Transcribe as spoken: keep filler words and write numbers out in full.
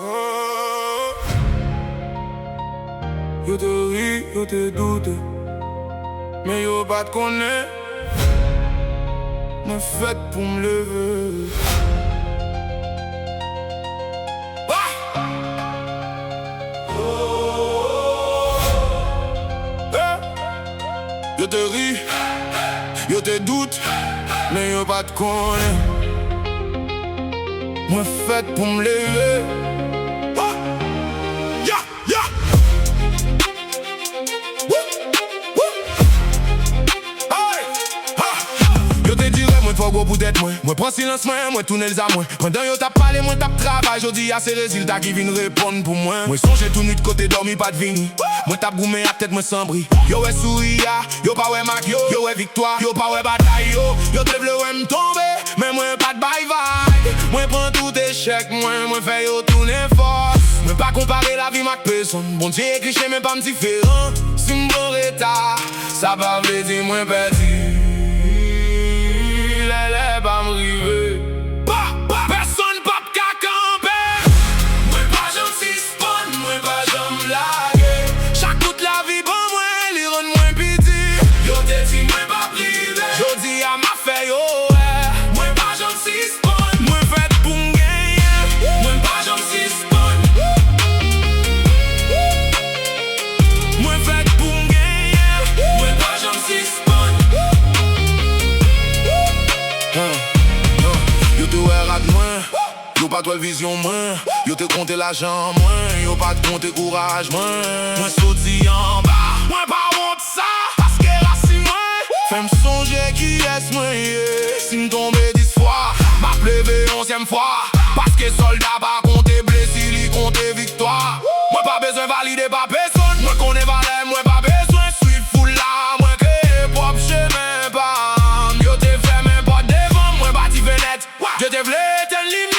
Oh. Yo te ri, yo te doute, men yo pa t konnen mwen fèt pou m leve. Ah! Eh! Yo te ri, yo te doute, men yo pa t konnen mwen fèt pou m leve. Ah! Yeah! Yeah! Woo! Woo! Hey! Ha! Yo te di rèv mwen twò gwo pou tèt mwen. Mwen pran silans mwen, mwen tounen l zam mwen. Pandan yo t ap pale, mwen t ap travay. Jodi a, se rezilta ki vin reponn pou mwen. Mwen sonje tou nwit kote dòmi pa t vini. Mwen t ap goumen ak tèt mwen san bri. Yo wè souri a, yo pa wè mak yo. Yo wè viktwa, yo pa wè batay yo. Yo te vle wè m tonbe, men mwen pa t bay vag. Mwen pran tout echèk mwen, mwen fè yo tounen fòs. Mwen pa konpare lavi m ak pèsonn. Bondye ekri chemen pa m diferan. Si m pran reta, sa pa vle di mwen pèdi. Lè, lè pa m rive, pa, pa, pèsonn p ap ka kanpe. Mwen pa janm sispann, mwen pa janm lage. Chak kout lavi ban mwen, li rann mwen pi di. Yo te di mwen p ap rive. Jodi a, m ap fè yo wè. Mwen pa janm sispann. Mwen fèt pou m genyen. Mwen pa janm sispann. Mwen fèt pou m genyen. Mwen pa janm sispann. Huh, huh. Yo te wè rad mwen. Yo pa t wè vizyon mwen. Yo te konte lajan mwen. Yo pa t konte kouraj mwen. Mwen soti anba. Mwen pa wont sa. Paske rasin mwen fè m sonje kiyès mwen ye. Si m tonbe dis fwa, m ap leve onzyèm fwa. Paske sòlda pa konte blesi, li konte viktwa. Mwen pa bezwen valide pa pèsonn. Mwen konnen valè m, mwen pa bezwen swiv foul la. Mwen kreye pwòp chemen pa m. Yo te fèmen pòt devan m, mwen bati fenèt. Dye te vle etenn limyè.